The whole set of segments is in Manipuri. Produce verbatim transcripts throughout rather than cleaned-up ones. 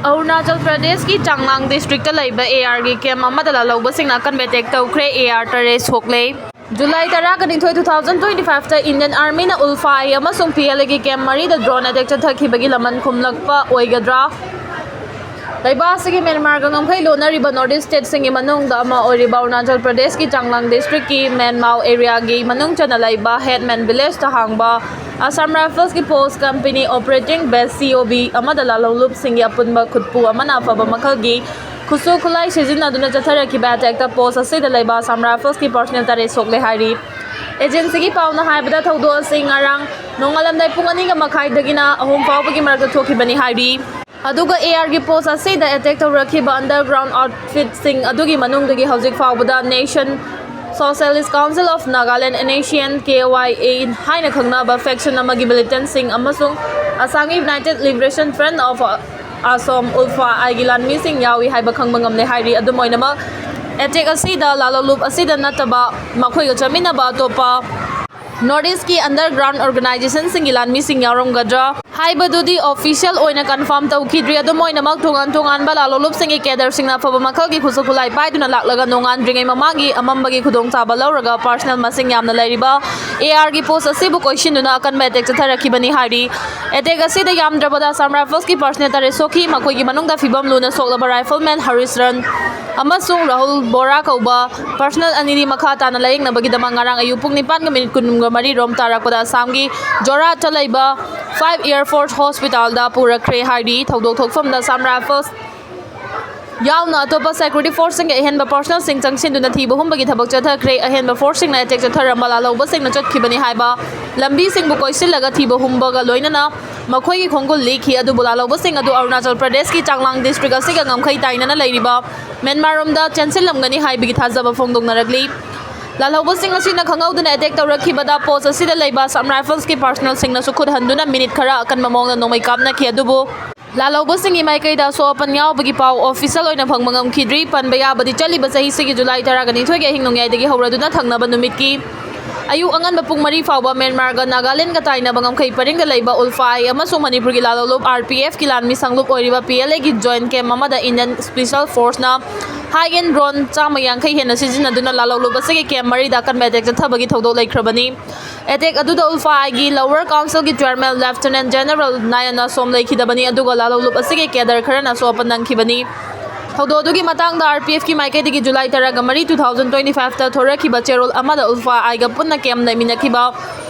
ꯑꯔꯨꯅꯥꯆꯜ ꯄ꯭ꯔꯗꯦꯁꯀꯤ ꯆꯥꯡꯂꯥꯡ ꯗꯤꯁꯇ꯭ꯔꯤꯛꯇ ꯂꯩꯕ ꯑꯦ ꯑꯥꯔꯒꯤ ꯀꯦꯝ ꯑꯃꯗ ꯂꯥꯜꯍꯧꯕꯁꯤꯡꯅ ꯑꯀꯟꯕ ꯑꯦꯇꯦꯛ ꯇꯧꯈ꯭ꯔꯦ꯫ ꯑꯦ ꯑꯥꯔ ꯇꯔꯦꯠ ꯁꯣꯛꯂꯦ꯫ ꯖꯨꯂꯥꯏ ꯇꯔꯥꯒ ꯅꯤꯊꯣꯏ, two thousand twenty fiveꯇ Indian Armyꯅ ꯎꯜꯐꯥ ꯑꯥꯏ ꯑꯃꯁꯨꯡ ꯄꯤ ꯑꯦꯜ ꯑꯦꯒꯤ ꯀꯦꯝ ꯃꯔꯤꯗ ꯗ꯭ꯔꯣꯟ ꯑꯦꯇꯦꯛ ꯆꯠꯊꯈꯤꯕꯒꯤ ꯂꯃꯟ ꯈꯨꯝꯂꯛꯄ ꯑꯣꯏꯒꯗ꯭ꯔꯥ? ꯂꯩꯕꯥꯛ ꯑꯁꯤꯒꯤ ꯃ꯭ꯌꯥꯟꯃꯥꯔꯒ ꯉꯝꯈꯩ ꯂꯣꯟꯅꯔꯤꯕ ꯅꯣꯔꯠ ꯏꯁ ꯁ꯭ꯇꯦꯠꯁꯤꯡꯒꯤ ꯃꯅꯨꯡꯗ ꯑꯃ ꯑꯣꯏꯔꯤꯕ ꯑꯔꯨꯅꯥꯆꯜ ꯄ꯭ꯔꯗꯦꯁꯀꯤ ꯆꯥꯡꯂꯥꯡ ꯗꯤꯁꯇ꯭ꯔꯤꯛꯀꯤ ꯃꯦꯟꯃꯥꯎ ꯑꯦꯔꯤꯌꯥꯒꯤ ꯃꯅꯨꯡ ꯆꯟꯅ ꯂꯩꯕ ꯍꯦꯠꯃꯦꯟ ꯚꯤꯂꯦꯖꯇ ꯍꯥꯡꯕ ꯑꯁꯥꯝ ꯔꯥꯏꯐꯜꯁꯀꯤ ꯄꯣꯁ ꯀꯝꯄꯦꯅꯤ ꯑꯣꯄꯔꯦꯇꯤꯡ ꯕꯦꯁ, ꯁꯤ ꯑꯣ ꯕꯤ, ꯑꯃꯗ ꯂꯥꯜꯍꯧꯂꯨꯞꯁꯤꯡꯒꯤ ꯑꯄꯨꯟꯕ ꯈꯨꯠꯄꯨ ꯑꯃꯅ ꯑꯐꯕ ꯃꯈꯜꯒꯤ ꯈꯨꯠꯁꯨ ꯈꯨꯠꯂꯥꯏ ꯁꯤꯖꯤꯟꯅꯗꯨꯅ ꯆꯠꯊꯔꯛꯈꯤꯕ ꯑꯦꯇꯦꯛꯇ ꯄꯣꯁ ꯑꯁꯤꯗ ꯂꯩꯕ ꯑꯁꯥꯝ ꯔꯥꯏꯐꯜꯁꯀꯤ ꯄꯔꯁꯅꯦꯜ ꯇꯔꯦꯠ ꯁꯣꯛꯂꯦ ꯍꯥꯏꯔꯤ꯫ ꯑꯦꯖꯦꯟꯁꯤꯒꯤ ꯄꯥꯎꯅ ꯍꯥꯏꯕꯗ, ꯊꯧꯗꯣꯛ ꯑꯁꯤ ꯉꯔꯥꯡ ꯅꯣꯡꯉꯥꯜꯂꯝꯗꯥꯏ ꯄꯨꯡ ꯑꯅꯤꯒ ꯃꯈꯥꯏꯗꯒꯤꯅ ꯑꯍꯨꯝ ꯐꯥꯎꯕꯒꯤ ꯃꯔꯛꯇ ꯊꯣꯛꯈꯤꯕꯅꯤ ꯍꯥꯏꯔꯤ꯫ ꯑꯗꯨꯒ ꯑꯦ ꯑꯥꯔꯒꯤ ꯄꯣꯁ ꯑꯁꯤꯗ ꯑꯦꯇꯦꯛ ꯇꯧꯔꯛꯈꯤꯕ ꯑꯟꯗꯔꯒ꯭ꯔꯥꯎꯟ ꯑꯥꯎꯠꯐꯤꯠꯁꯤꯡ ꯑꯗꯨꯒꯤ ꯃꯅꯨꯡꯗꯒꯤ ꯍꯧꯖꯤꯛ ꯐꯥꯎꯕꯗ National Socialist Council of Nagaland, N S C N K Y A, ꯍꯥꯏꯅ ꯈꯪꯅꯕ ꯐꯦꯛꯁꯟ ꯑꯃꯒꯤ ꯃꯤꯂꯤꯇꯦꯟꯠꯁꯤꯡ ꯑꯃꯁꯨꯡ ꯑꯁꯥꯝꯒꯤ United Liberation Front of Assam, ꯎꯜꯐꯥ ꯑꯥꯏꯒꯤ ꯂꯥꯟꯃꯤꯁꯤꯡ ꯌꯥꯎꯏ ꯍꯥꯏꯕ ꯈꯪꯕ ꯉꯝꯂꯦ ꯍꯥꯏꯔꯤ꯫ ꯑꯗꯨꯝ ꯑꯣꯏꯅꯃꯛ, ꯑꯦꯇꯦꯛ ꯑꯁꯤꯗ ꯂꯥꯂꯣꯂꯨꯞ ꯑꯁꯤꯗ ꯅꯠꯇꯕ ꯃꯈꯣꯏꯒ ꯆꯠꯃꯤꯟꯅꯕ ꯑꯇꯣꯞꯄ ꯅꯣꯔꯠ ꯏꯁꯀꯤ ꯑꯟꯗꯔꯒ꯭ꯔꯥꯎꯟ ꯑꯣꯔꯒꯅꯥꯏꯖꯦꯁꯟꯁꯤꯡꯒꯤ ꯂꯥꯟꯃꯤꯁꯤꯡ ꯌꯥꯎꯔꯝꯒꯗ꯭ꯔꯥ ꯍꯥꯏꯕꯗꯨꯗꯤ ꯑꯣꯐꯤꯁꯤꯌꯦꯜ ꯑꯣꯏꯅ ꯀꯟꯐꯥꯔꯝ ꯇꯧꯈꯤꯗ꯭ꯔꯤ꯫ ꯑꯗꯨꯝ ꯑꯣꯏꯅꯃꯛ, ꯇꯣꯉꯥꯟ ꯇꯣꯉꯥꯟꯕ ꯂꯥꯂꯣꯂꯨꯞꯁꯤꯡꯒꯤ ꯀꯦꯗꯔꯁꯤꯡꯅ ꯑꯐꯕ ꯃꯈꯜꯒꯤ ꯈꯨꯠꯁꯨ ꯈꯨꯠꯂꯥꯏ ꯄꯥꯏꯗꯨꯅ ꯂꯥꯛꯂꯒ ꯅꯣꯡꯉꯥꯟꯗ꯭ꯔꯤꯉꯩ ꯃꯃꯥꯡꯒꯤ ꯑꯃꯝꯕꯒꯤ ꯈꯨꯗꯣꯡꯆꯥꯕ ꯂꯧꯔꯒ ꯄꯔꯁꯅꯦꯜ ꯃꯁꯤꯡ ꯌꯥꯝꯅ ꯂꯩꯔꯤꯕ ꯑꯦ ꯑꯥꯔꯒꯤ ꯄꯣꯁ ꯑꯁꯤꯕꯨ ꯀꯣꯏꯁꯤꯟꯗꯨꯅ ꯑꯀꯟꯕ ꯑꯦꯇꯦꯛ ꯆꯠꯊꯔꯛꯈꯤꯕꯅꯤ ꯍꯥꯏꯔꯤ꯫ ꯑꯦꯇꯦꯛ ꯑꯁꯤꯗ ꯌꯥꯝꯗ꯭ꯔꯕꯗ ꯑꯁꯥꯝ ꯔꯥꯏꯐꯜꯁꯀꯤ ꯄꯔꯁꯅꯦꯜ ꯇꯔꯦꯠ ꯁꯣꯛꯈꯤ꯫ ꯃꯈꯣꯏꯒꯤ ꯃꯅꯨꯡꯗ ꯐꯤꯕꯝ ꯂꯨꯅ ꯁꯣꯛꯂꯕ ꯔꯥꯏꯐꯜꯃꯦꯟ ꯍꯔꯤꯁ ꯔꯟ ꯑꯃꯁꯨꯡ ꯔꯥꯍꯨꯜ ꯕꯣꯔꯥ ꯀꯧꯕ ꯄꯔꯁꯅꯦꯜ ꯑꯅꯤꯗꯤ ꯃꯈꯥ ꯇꯥꯅ ꯂꯥꯌꯦꯡꯅꯕꯒꯤꯗꯃꯛ ꯉꯔꯥꯡ ꯑꯌꯨꯛ ꯄꯨꯡ ꯅꯤꯄꯥꯟꯒ ꯃꯤꯅꯤꯠ ꯀꯨꯟꯒ ꯃꯔꯤ ꯔꯣꯝ ꯇꯥꯔꯛꯄꯗ ꯑꯁꯥꯝꯒꯤ ꯖꯣꯔꯍꯥꯠꯇ ꯂꯩꯕ ꯐꯥꯏꯚ ꯑꯦꯌꯔ ꯐꯣꯔꯁ ꯍꯣꯁꯄꯤꯇꯥꯜꯗ ꯄꯨꯔꯛꯈ꯭ꯔꯦ ꯍꯥꯏꯔꯤ꯫ ꯊꯧꯗꯣꯛ ꯊꯣꯛꯐꯝꯗ ꯑꯁꯥꯝ ꯔꯥꯏꯐꯜꯁ ꯌꯥꯎꯅ ꯑꯇꯣꯞꯄ ꯁꯦꯀ꯭ꯌꯨꯔꯤꯇꯤ ꯐꯣꯔꯁꯁꯤꯡꯒꯤ ꯑꯍꯦꯟꯕ ꯄꯔꯁꯅꯦꯜꯁꯤꯡ ꯆꯪꯁꯤꯟꯗꯨꯅ ꯊꯤꯕ ꯍꯨꯝꯕꯒꯤ ꯊꯕꯛ ꯆꯠꯊꯈ꯭ꯔꯦ꯫ ꯑꯍꯦꯟꯕ ꯐꯣꯔꯁꯁꯤꯡꯅ ꯑꯦꯇꯦꯛ ꯆꯠꯊꯔꯝꯕ ꯂꯥꯜꯍꯧꯕꯁꯤꯡꯅ ꯆꯠꯈꯤꯕꯅꯤ ꯍꯥꯏꯕ ꯂꯝꯕꯤꯁꯤꯡꯕꯨ ꯀꯣꯏꯁꯤꯜꯂꯒ ꯊꯤꯕ ꯍꯨꯝꯕꯒ ꯂꯣꯏꯅꯅ ꯃꯈꯣꯏꯒꯤ ꯈꯣꯡꯒꯨꯜ ꯂꯤꯈꯤ꯫ ꯑꯗꯨꯕꯨ ꯂꯥꯜꯍꯧꯕꯁꯤꯡ ꯑꯗꯨ ꯑꯔꯨꯅꯥꯆꯜ ꯄ꯭ꯔꯗꯦꯁꯀꯤ ꯆꯥꯡꯂꯥꯡ ꯗꯤꯁꯇ꯭ꯔꯤꯛ ꯑꯁꯤꯒ ꯉꯝꯈꯩ ꯇꯥꯏꯅꯅ ꯂꯩꯔꯤꯕ ꯃ꯭ꯌꯥꯟꯃꯥꯔ ꯔꯣꯝꯗ ꯆꯦꯟꯁꯤꯜꯂꯝꯒꯅꯤ ꯍꯥꯏꯕꯒꯤ ꯊꯥꯖꯕ ꯐꯣꯡꯗꯣꯛꯅꯔꯛꯂꯤ꯫ ꯂꯥꯜꯍꯧꯕꯁꯤꯡ ꯑꯁꯤꯅ ꯈꯪꯍꯧꯗꯅ ꯑꯦꯇꯦꯛ ꯇꯧꯔꯛꯈꯤꯕꯗ ꯄꯣꯁ ꯑꯁꯤꯗ ꯂꯩꯕ ꯑꯁꯥꯝ ꯔꯥꯏꯐꯜꯁꯀꯤ ꯄꯔꯁꯅꯦꯜꯁꯤꯡꯅꯁꯨ ꯈꯨꯠ ꯍꯟꯗꯨꯅ ꯃꯤꯅꯤꯠ ꯈꯔ ꯑꯀꯟꯕ ꯃꯑꯣꯡꯗ ꯅꯣꯡꯃꯩ ꯀꯥꯞꯅꯈꯤ꯫ ꯑꯗꯨꯕꯨ ꯂꯥꯜꯍꯧꯕꯁꯤꯡꯒꯤ ꯃꯥꯏꯀꯩꯗ ꯑꯁꯣꯛ ꯑꯄꯟ ꯌꯥꯎꯕꯒꯤ ꯄꯥꯎ ꯑꯣꯐꯤꯁꯤꯌꯦꯜ ꯑꯣꯏꯅ ꯐꯪꯕ ꯉꯝꯈꯤꯗ꯭ꯔꯤ꯫ ꯄꯟꯕ ꯌꯥꯕꯗꯤ, ꯆꯠꯂꯤꯕ ꯆꯍꯤꯁꯤꯒꯤ ꯖꯨꯂꯥꯏ ꯇꯔꯥꯒ ꯅꯤꯊꯣꯏꯒꯤ ꯑꯍꯤꯡ ꯅꯣꯡꯌꯥꯏꯗꯒꯤ ꯍꯧꯔꯗꯨꯅ ꯊꯪꯅꯕ ꯅꯨꯃꯤꯠꯀꯤ ꯑꯌꯨꯛ ꯑꯉꯟꯕ ꯄꯨꯡ ꯃꯔꯤ ꯐꯥꯎꯕ ꯃ꯭ꯌꯥꯟꯃꯥꯔꯒ ꯅꯥꯒꯥꯂꯦꯟꯗꯒ ꯇꯥꯏꯅꯕ ꯉꯝꯈꯩ ꯄꯔꯤꯡꯗ ꯂꯩꯕ ꯎꯜꯐꯥ ꯑꯥꯏ ꯑꯃꯁꯨꯡ ꯃꯅꯤꯄꯨꯔꯒꯤ ꯂꯥꯂꯣꯡꯂꯨꯞ ꯑꯥꯔ ꯄꯤ ꯑꯦꯐꯀꯤ ꯂꯥꯟꯃꯤ ꯁꯪꯂꯨꯞ ꯑꯣꯏꯔꯤꯕ ꯄꯤ ꯑꯦꯜ ꯑꯦꯒꯤ ꯖꯣꯏꯟꯠ ꯀꯦꯝꯞ ꯑꯃꯗ ꯏꯟꯗꯤꯌꯟ ꯁ꯭ꯄꯦꯁꯦꯜ ꯐꯣꯔꯁꯅ ꯍꯥꯏ ꯑꯦꯟ ꯗ꯭ꯔꯣꯟ ꯆꯥꯝꯃ ꯌꯥꯡꯈꯩ ꯍꯦꯟꯅ ꯁꯤꯖꯤꯟꯅꯗꯨꯅ ꯂꯥꯂꯣꯡꯂꯨꯞ ꯑꯁꯤꯒꯤ ꯀꯦꯝꯞ ꯃꯔꯤꯗ ꯑꯀꯟꯕ ꯑꯦꯇꯦꯛ ꯆꯠꯊꯕꯒꯤ ꯊꯧꯗꯣꯛ ꯂꯩꯈ꯭ꯔꯕꯅꯤ꯫ ꯑꯦꯇꯦꯛ ꯑꯗꯨꯗ ꯎꯜꯐꯥ ꯑꯥꯏꯒꯤ ꯂꯣꯋꯔ ꯀꯥꯎꯟꯁꯤꯜꯒꯤ ꯆꯤꯌꯔꯃꯦꯟ ꯂꯦꯐꯇꯤꯅꯦꯟꯠ ꯖꯦꯅꯔꯦꯜ ꯅꯥꯌꯥꯅ ꯁꯣꯝ ꯂꯩꯈꯤꯗꯕꯅꯤ, ꯑꯗꯨꯒ ꯂꯥꯂꯣꯡꯂꯨꯞ ꯑꯁꯤꯒꯤ ꯀꯦꯗꯔ ꯈꯔꯅ ꯑꯁꯣꯛ ꯑꯄꯟ ꯅꯪꯈꯤꯕꯅꯤ꯫ ꯊꯧꯗꯣꯛ ꯑꯗꯨꯒꯤ ꯃꯇꯥꯡꯗ ꯑꯥꯔ ꯄꯤ ꯑꯦꯐꯀꯤ ꯃꯥꯏꯀꯩꯗꯒꯤ ꯖꯨꯂꯥꯏ ꯇꯔꯥꯃꯔꯤ, two thousand twenty fiveꯇ ꯊꯣꯔꯛꯈꯤꯕ ꯆꯦꯔꯣꯜ ꯑꯃꯗ ꯎꯜꯐꯥ ꯑꯥꯏꯒ ꯄꯨꯟꯅ ꯀꯦꯝꯞ ꯂꯩꯃꯤꯟꯅꯈꯤꯕ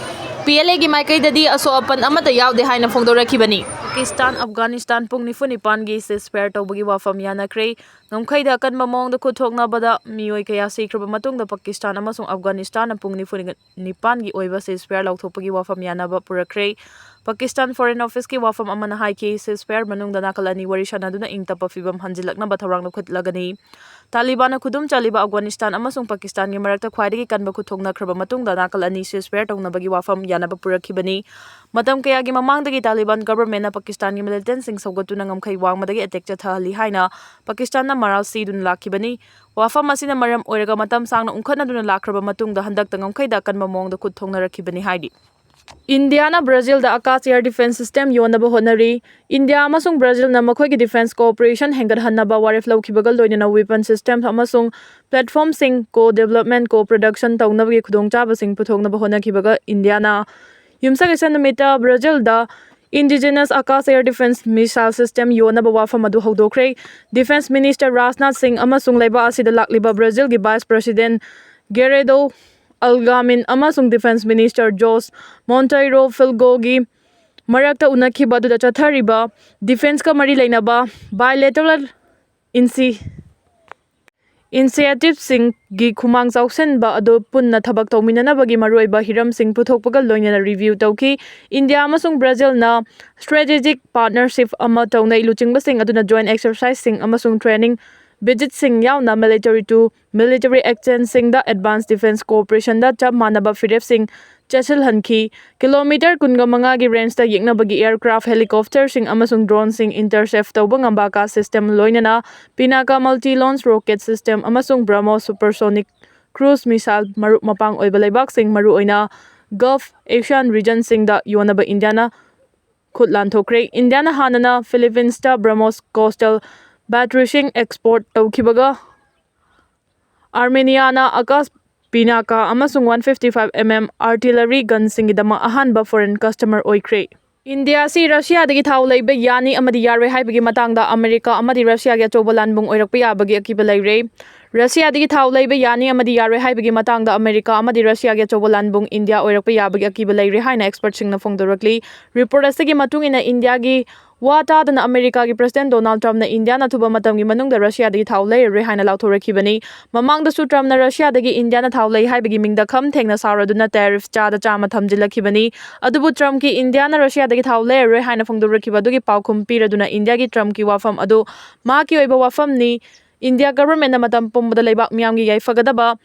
ꯄꯤ ꯑꯦꯜ ꯑꯦꯒꯤ ꯃꯥꯏꯀꯩꯗꯗꯤ ꯑꯁꯣꯛ ꯑꯄꯟ ꯑꯃꯠꯇ ꯌꯥꯎꯗꯦ ꯍꯥꯏꯅ ꯐꯣꯡꯗꯣꯔꯛꯈꯤꯕꯅꯤ꯫ ꯄꯥꯀꯤꯁꯇꯥꯟ ꯑꯐꯒꯥꯅꯤꯁꯇꯥꯟ ꯄꯨꯡ ꯅꯤꯐꯨ ꯅꯤꯄꯥꯟꯒꯤ ceasefire ꯇꯧꯕꯒꯤ ꯋꯥꯐꯝ ꯌꯥꯅꯈ꯭ꯔꯦ꯫ ꯉꯝꯈꯩꯗ ꯑꯀꯟꯕ ꯃꯑꯣꯡꯗ ꯈꯨꯠ ꯊꯣꯛꯅꯕꯗ ꯃꯤꯑꯣꯏ ꯀꯌꯥ ꯁꯤꯈ꯭ꯔꯕ ꯃꯇꯨꯡꯗ ꯄꯥꯀꯤꯁꯇꯥꯟ ꯑꯃꯁꯨꯡ ꯑꯐꯒꯥꯅꯤꯁꯇꯥꯟꯅ ꯄꯨꯡ ꯅꯤꯐꯨ ꯅꯤꯄꯥꯟꯒꯤ ꯑꯣꯏꯕ ceasefire ꯂꯥꯎꯊꯣꯛꯄꯒꯤ ꯋꯥꯐꯝ ꯌꯥꯅꯕ ꯄꯨꯔꯛꯈ꯭ꯔꯦ꯫ ꯄꯥꯀꯤꯁꯇꯥꯟ Foreign Officeꯀꯤ ꯋꯥꯐꯝ ꯑꯃꯅ ꯍꯥꯏꯈꯤ, ceasefire ꯃꯅꯨꯡꯗ ꯅꯥꯀꯜ ꯑꯅꯤ ꯋꯥꯔꯤ ꯁꯥꯅꯗꯨꯅ ꯏꯪ ꯇꯞꯄ ꯐꯤꯚꯝ ꯍꯟꯖꯤꯜꯂꯛꯅꯕ ꯊꯧꯔꯥꯡ ꯂꯧꯈꯠꯂꯒꯅꯤ꯫ ꯇꯥꯂꯤꯕꯥꯟꯅ ꯈꯨꯗꯨꯝ ꯆꯜꯂꯤꯕ ꯑꯐꯒꯥꯅꯤꯁꯇꯥꯟ ꯑꯃꯁꯨꯡ ꯄꯥꯀꯤꯁꯇꯥꯟꯒꯤ ꯃꯔꯛꯇ ꯈ꯭ꯋꯥꯏꯗꯒꯤ ꯀꯟꯕ ꯈꯨꯠ ꯊꯣꯛꯅꯈ꯭ꯔꯕ ꯃꯇꯨꯡꯗ ꯅꯥꯀꯜ ꯑꯅꯤ ceasefire ꯇꯧꯅꯕꯒꯤ ꯋꯥꯐꯝ ꯌꯥꯅꯕ ꯄꯨꯔꯛꯈꯤꯕꯅꯤ꯫ ꯃꯇꯝ ꯀꯌꯥꯒꯤ ꯃꯃꯥꯡꯗꯒꯤ ꯇꯥꯂꯤꯕꯥꯟ governmentꯅ ꯄꯥꯀꯤꯁꯇꯥꯟꯒꯤ militantꯁꯤꯡ ꯁꯧꯒꯠꯇꯨꯅ ꯉꯝꯈꯩ ꯋꯥꯡꯃꯗꯒꯤ attack ꯆꯠꯊꯍꯜꯂꯤ ꯍꯥꯏꯅ ꯄꯥꯀꯤꯁꯇꯥꯟꯅ ꯃꯔꯥꯜ ꯁꯤꯗꯨꯅ ꯂꯥꯛꯈꯤꯕꯅꯤ꯫ ꯋꯥꯐꯝ ꯑꯁꯤꯅ ꯃꯔꯝ ꯑꯣꯏꯔꯒ ꯃꯇꯝ ꯁꯥꯡꯅ ꯎꯪꯈꯠꯅꯗꯨꯅ ꯂꯥꯛꯈ꯭ꯔꯕ ꯃꯇꯨꯡꯗ ꯍꯟꯗꯛꯇ ꯉꯝꯈꯩꯗ ꯑꯀꯟꯕ ꯃꯑꯣꯡꯗ ꯈꯨꯠ ꯊꯣꯛꯅꯔꯛꯈꯤꯕꯅꯤ ꯍꯥꯏꯔꯤ꯫ ꯏꯟꯗꯤꯌꯥꯅ ꯕ꯭ꯔꯥꯖꯤꯜꯗ Akash air defence system ꯌꯣꯟꯅꯕ ꯍꯣꯠꯅꯔꯤ꯫ ꯏꯟꯗꯤꯌꯥ ꯑꯃꯁꯨꯡ ꯕ꯭ꯔꯥꯖꯤꯜꯅ ꯃꯈꯣꯏꯒꯤ defence cooperation ꯍꯦꯟꯒꯠꯍꯟꯅꯕ ꯋꯥꯔꯦꯞ ꯂꯧꯈꯤꯕꯒ ꯂꯣꯏꯅꯅ weapon system ꯑꯃꯁꯨꯡ platformꯁꯤꯡ co-development, co-production ꯇꯧꯅꯕꯒꯤ ꯈꯨꯗꯣꯡꯆꯥꯕꯁꯤꯡ ꯄꯨꯊꯣꯛꯅꯕ ꯍꯣꯠꯅꯈꯤꯕꯒ ꯏꯟꯗꯤꯌꯥꯅ ꯌꯨꯝꯁꯀꯩꯁ ꯅꯨꯃꯤꯠꯇ ꯕ꯭ꯔꯥꯖꯤꯜꯗ indigenous Akash air defence missile system ꯌꯣꯟꯅꯕ ꯋꯥꯐꯝ ꯑꯗꯨ ꯍꯧꯗꯣꯛꯈ꯭ꯔꯦ꯫ Defence Minister ꯔꯥꯖꯅꯥꯊ ꯁꯤꯡ ꯑꯃꯁꯨꯡ ꯂꯩꯕꯥꯛ ꯑꯁꯤꯗ ꯂꯥꯛꯂꯤꯕ ꯕ꯭ꯔꯥꯖꯤꯜꯒꯤ Vice President Geraldo Alckmin ꯑꯃꯁꯨꯡ Defence Minister Jorge Monteiro Filhoꯒꯤ ꯃꯔꯛꯇ ꯎꯅꯈꯤꯕ ꯑꯗꯨꯗ ꯆꯠꯊꯔꯤꯕ defenceꯀ ꯃꯔꯤ ꯂꯩꯅꯕ bilateral initiativeꯁꯤꯡꯒꯤ ꯈꯨꯃꯥꯡ ꯆꯥꯎꯁꯤꯟꯕ ꯑꯗꯨ ꯄꯨꯟꯅ ꯊꯕꯛ ꯇꯧꯃꯤꯟꯅꯅꯕꯒꯤ ꯃꯔꯨꯑꯣꯏꯕ ꯍꯤꯔꯝꯁꯤꯡ ꯄꯨꯊꯣꯛꯄꯒ ꯂꯣꯏꯅꯅ review ꯇꯧꯈꯤ꯫ ꯏꯟꯗꯤꯌꯥ ꯑꯃꯁꯨꯡ ꯕ꯭ꯔꯥꯖꯤꯜꯅ strategic partnership ꯑꯃ ꯇꯧꯅꯩ꯫ ꯂꯨꯆꯤꯡꯕꯁꯤꯡ ꯑꯗꯨꯅ joint exerciseꯁꯤꯡ ꯑꯃꯁꯨꯡ training visitꯁꯤꯡ ꯌꯥꯎꯅ military to military actionꯁꯤꯡꯗ advance defence cooperationꯗ ꯆꯞ ꯃꯥꯟꯅꯕ ꯐꯤꯔꯦꯞꯁꯤꯡ ꯆꯦꯠꯁꯤꯜꯍꯟꯈꯤ꯫ Kilometre ꯀꯨꯟꯒ ꯃꯉꯥꯒꯤ rangeꯇ ꯌꯦꯛꯅꯕꯒꯤ aircraft, helicopterꯁꯤꯡ ꯑꯃꯁꯨꯡ droneꯁꯤꯡ intercept ꯇꯧꯕ ꯉꯝꯕ Akash system ꯂꯣꯏꯅꯅ Pinaka multi-launch rocket system ꯑꯃꯁꯨꯡ BrahMos supersonic cruise missile ꯃꯔꯨꯞ ꯃꯄꯥꯡ ꯑꯣꯏꯕ ꯂꯩꯕꯥꯛꯁꯤꯡ, ꯃꯔꯨꯑꯣꯏꯅ Gulf, ASEAN regionꯁꯤꯡꯗ ꯌꯣꯟꯅꯕ ꯏꯟꯗꯤꯌꯥꯅ ꯈꯨꯠ ꯂꯥꯟꯊꯣꯛꯈ꯭ꯔꯦ꯫ ꯏꯟꯗꯤꯌꯥꯅ ꯍꯥꯟꯅꯅ ꯐꯤꯂꯤꯄꯤꯟꯁꯇ BrahMos coastal batteryꯁꯤꯡ export ꯇꯧꯈꯤꯕꯒ, ꯑꯥꯔꯃꯦꯅꯤꯌꯥꯅ ꯑꯀꯥꯁ ꯄꯤꯅꯥꯀꯥ ꯑꯃꯁꯨꯡ one fifty five mm artillery gunꯁꯤꯡꯒꯤꯗꯃꯛ ꯑꯍꯥꯟꯕ foreign customer ꯑꯣꯏꯈ꯭ꯔꯦ꯫ ꯏꯟꯗꯤꯌꯥ ꯑꯁꯤ ꯔꯁꯤꯌꯥꯗꯒꯤ ꯊꯥꯎ ꯂꯩꯕ ꯌꯥꯅꯤ ꯑꯃꯗꯤ ꯌꯥꯔꯣꯏ ꯍꯥꯏꯕꯒꯤ ꯃꯇꯥꯡꯗ ꯑꯃꯦꯔꯤꯀꯥ ꯑꯃꯗꯤ ꯔꯁꯤꯌꯥꯒꯤ ꯑꯆꯧꯕ ꯂꯥꯟꯕꯨꯡ ꯑꯣꯏꯔꯛꯄ ꯌꯥꯕꯒꯤ ꯑꯀꯤꯕ ꯂꯩꯔꯦ꯫ ꯔꯁꯤꯌꯥꯗꯒꯤ ꯊꯥꯎ ꯂꯩꯕ ꯌꯥꯅꯤ ꯑꯃꯗꯤ ꯌꯥꯔꯣꯏ ꯍꯥꯏꯕꯒꯤ ꯃꯇꯥꯡꯗ ꯑꯃꯦꯔꯤꯀꯥ ꯑꯃꯗꯤ ꯔꯁꯤꯌꯥꯒꯤ ꯑꯆꯧꯕ ꯂꯥꯟꯕꯨꯡ ꯏꯟꯗꯤꯌꯥ ꯑꯣꯏꯔꯛꯄ ꯌꯥꯕꯒꯤ ꯑꯀꯤꯕ ꯂꯩꯔꯦ ꯍꯥꯏꯅ expertꯁꯤꯡꯅ ꯐꯣꯡꯗꯣꯔꯛꯂꯤ꯫ Report ꯑꯁꯤꯒꯤ ꯃꯇꯨꯡ ꯏꯟꯅ, ꯏꯟꯗꯤꯌꯥꯒꯤ ꯋꯥ ꯇꯥꯗꯅ ꯑꯃꯦꯔꯤꯀꯥꯒꯤ President Donald Trumpꯅ ꯏꯟꯗꯤꯌꯥꯅ ꯑꯊꯨꯕ ꯃꯇꯝꯒꯤ ꯃꯅꯨꯡꯗ ꯔꯁꯤꯌꯥꯗꯒꯤ ꯊꯥꯎ ꯂꯩꯔꯔꯣꯏ ꯍꯥꯏꯅ ꯂꯥꯎꯊꯣꯔꯛꯈꯤꯕꯅꯤ꯫ ꯃꯃꯥꯡꯗꯁꯨ Trumpꯅ ꯔꯁꯤꯌꯥꯗꯒꯤ ꯏꯟꯗꯤꯌꯥꯅ ꯊꯥꯎ ꯂꯩ ꯍꯥꯏꯕꯒꯤ ꯃꯤꯡꯗ ꯈꯝ ꯊꯦꯡꯅ ꯁꯥꯎꯔꯗꯨꯅ tariff ꯆꯥꯗ ꯆꯥꯝꯃ ꯊꯝꯖꯤꯜꯂꯛꯈꯤꯕꯅꯤ꯫ ꯑꯗꯨꯕꯨ Trumpꯀꯤ ꯏꯟꯗꯤꯌꯥꯅ ꯔꯁꯤꯌꯥꯗꯒꯤ ꯊꯥꯎ ꯂꯩꯔꯔꯣꯏ ꯍꯥꯏꯅ ꯐꯣꯡꯗꯣꯔꯛꯈꯤꯕ ꯑꯗꯨꯒꯤ ꯄꯥꯎꯈꯨꯝ ꯄꯤꯔꯗꯨꯅ ꯏꯟꯗꯤꯌꯥꯒꯤ Trumpꯀꯤ ꯋꯥꯐꯝ ꯑꯗꯨ ꯃꯍꯥꯛꯀꯤ ꯑꯣꯏꯕ ꯋꯥꯐꯝꯅꯤ꯫ ꯏꯟꯗꯤꯌꯥ governmentꯅ ꯃꯇꯝ ꯄꯨꯝꯕꯗ ꯂꯩꯕꯥꯛ ꯃꯤꯌꯥꯝꯒꯤ ꯌꯥꯏꯐꯒꯗꯕ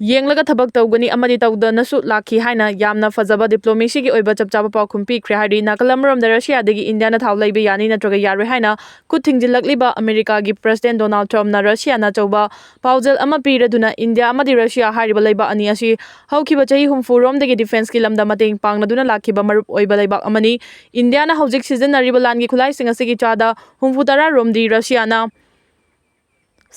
ꯌꯦꯡꯂꯒ ꯊꯕꯛ ꯇꯧꯒꯅꯤ ꯑꯃꯗꯤ ꯇꯧꯗꯅꯁꯨ ꯂꯥꯛꯈꯤ ꯍꯥꯏꯅ ꯌꯥꯝꯅ ꯐꯖꯕ diplomacyꯒꯤ ꯑꯣꯏꯕ ꯆꯞ ꯆꯥꯕ ꯄꯥꯎꯈꯨꯝ ꯄꯤꯈ꯭ꯔꯦ ꯍꯥꯏꯔꯤ꯫ ꯅꯥꯀꯜ ꯑꯃꯔꯣꯝꯗ ꯔꯁꯤꯌꯥꯗꯒꯤ ꯏꯟꯗꯤꯌꯥꯅ ꯊꯥꯎ ꯂꯩꯕ ꯌꯥꯅꯤ ꯅꯠꯇ꯭ꯔꯒ ꯌꯥꯔꯣꯏ ꯍꯥꯏꯅ ꯈꯨꯠ ꯊꯤꯡꯖꯤꯜꯂꯛꯂꯤꯕ ꯑꯃꯦꯔꯤꯀꯥꯒꯤ President Donald Trumpꯅ ꯔꯁꯤꯌꯥꯅ ꯑꯆꯧꯕ ꯄꯥꯎꯖꯦꯜ ꯑꯃ ꯄꯤꯔꯗꯨꯅ ꯏꯟꯗꯤꯌꯥ ꯑꯃꯗꯤ ꯔꯁꯤꯌꯥ ꯍꯥꯏꯔꯤꯕ ꯂꯩꯕꯥꯛ ꯑꯅꯤ ꯑꯁꯤ ꯍꯧꯈꯤꯕ ꯆꯍꯤ ꯍꯨꯝꯐꯨ ꯔꯣꯝꯗꯒꯤ defenceꯀꯤ ꯂꯝꯗ ꯃꯇꯦꯡ ꯄꯥꯡꯅꯗꯨꯅ ꯂꯥꯛꯈꯤꯕ ꯃꯔꯨꯞ ꯑꯣꯏꯕ ꯂꯩꯕꯥꯛ ꯑꯃꯅꯤ꯫ ꯏꯟꯗꯤꯌꯥꯅ ꯍꯧꯖꯤꯛ ꯁꯤꯖꯤꯟꯅꯔꯤꯕ ꯂꯥꯟꯒꯤ ꯈꯨꯠꯂꯥꯏꯁꯤꯡ ꯑꯁꯤꯒꯤ ꯆꯥꯗ ꯍꯨꯝꯐꯨ ꯇꯔꯥ ꯔꯣꯝꯗꯤ ꯔꯁꯤꯌꯥꯅ